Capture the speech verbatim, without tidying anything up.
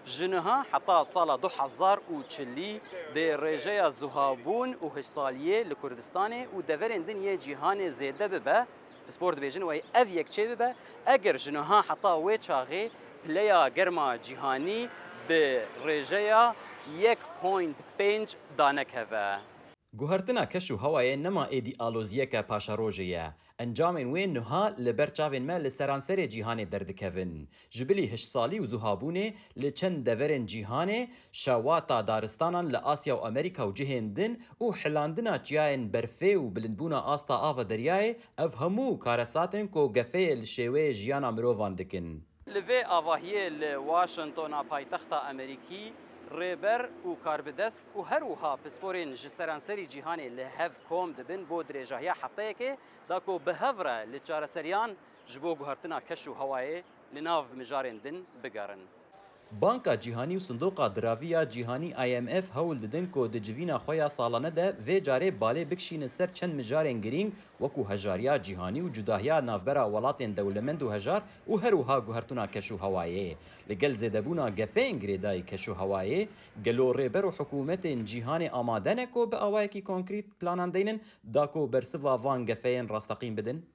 Ji niha heta sala du hezar û çilî dê rêjeya zuhabûn û hişsaliyê li Kurdistanê û deverên din yê cîhanê zêde bibe. Pispor dibêjin, wey ev yek çêbibe, eger ji niha heta wê çaxê pileya germa cîhanî bi rêjeya yek point pênc danekeve. Guhertina keş û hewayê nema êdî aloziyeke paşerojê ye. Encamên wê niha li ber çavên me li seranserê cîhanê derdikevin. Ji bilî hişsalî û zuhabûnê li çend deverên cîhanê, şewata daristanan li Asya û Amerîka û cihên din û hilandina çiyayên berfê û bilindbûna asta ava deryayê, ev hemû karesat in ku gefeyê li şêweyê jiyana mirovan dikin. Li vê avahiyê li Washingtona paytexta Amerîkî, rêber û karbidest û her wiha pisporên ji seranserî cîhanê li hev kom dibin bo dirêjahiya hefteyekê, da ku bi hev re li çareseriyan ji bo guhertina keş û hewayê li nav mijarên din bigerin. Banka Cîhanî û Sindoqa Diravî ya Cîhanî, I M F, hewl didin ku di civîna xwe ya salane de vê carê balê bikişînin ser çend mijarên girîng, wekû hejariya cîhanî û cudahiya navbera welatên dewlemend û hejar û her wiha guhertuna keş û hewayê. Li gel zêdebûna gefeyên girêdayî keş û hewayê, gelo rêber û hikûmetên cîhanê amade ne ku bi awayekî konkrît planan deynin, da ku bersiva van gefeyên rasteqîn bidin?